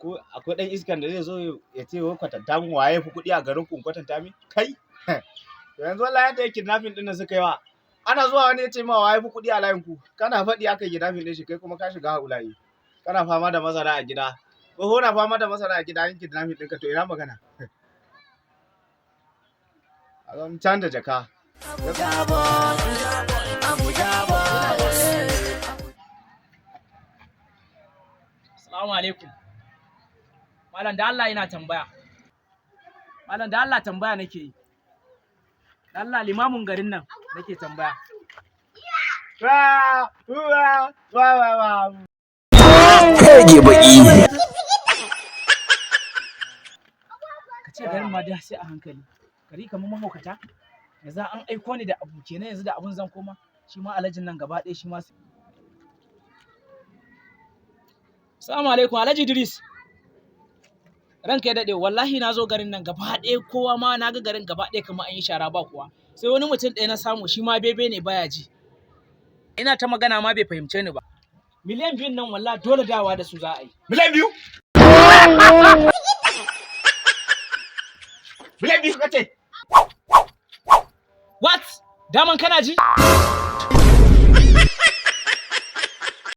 Ko akwai ɗan iskan da zai zo ya ce wai kwatanta min waye fi kuɗi a garin ku, in kwatanta min kai? To yanzu wallahi yadda ya kidnapping ɗin nan suka yi wa, ana zuwa wani ya ce ma waye fi kuɗi a layin ku, kana faɗi aka yi kidnapping ɗin shi, kai kuma ka shiga haulayi, kana fama da masara a gida, ko na fama da masara a gida, an kidnapping ɗinka, to ina magana a zan canza jaka. Abuja boss, Abuja boss. Assalamu alaikum. Malam, da Allah ina tambaya. Malam, da Allah tambaya nake yi. Da Allah, limamin garin nan nake tambaya. Wa wa wa wa wa. Rage baki. Ka ce garin ma dai sai a hankali. Gari kamar mahaukata. Yanzu an aiko ni da abu kenan, yanzu da abun zan koma. Shi ma alhajin nan gaba ɗaya shi ma. Assalamu alaikum, Alhaji Idris. Ranka ya daɗe, wallahi na zo garin nan gaba ɗaya kowa ma na ga garin gaba ɗaya kamar an yi shara, ba kowa. Sai wani mutum ɗaya na samu, shi ma bebe ne, baya ji. Ina ta magana ma bai fahimce ni ba. Miliyan 2n nan wallahi dole dawa da su za a yi. Miliyan 2? Miliyan 2 kace? What? Daman kana ji?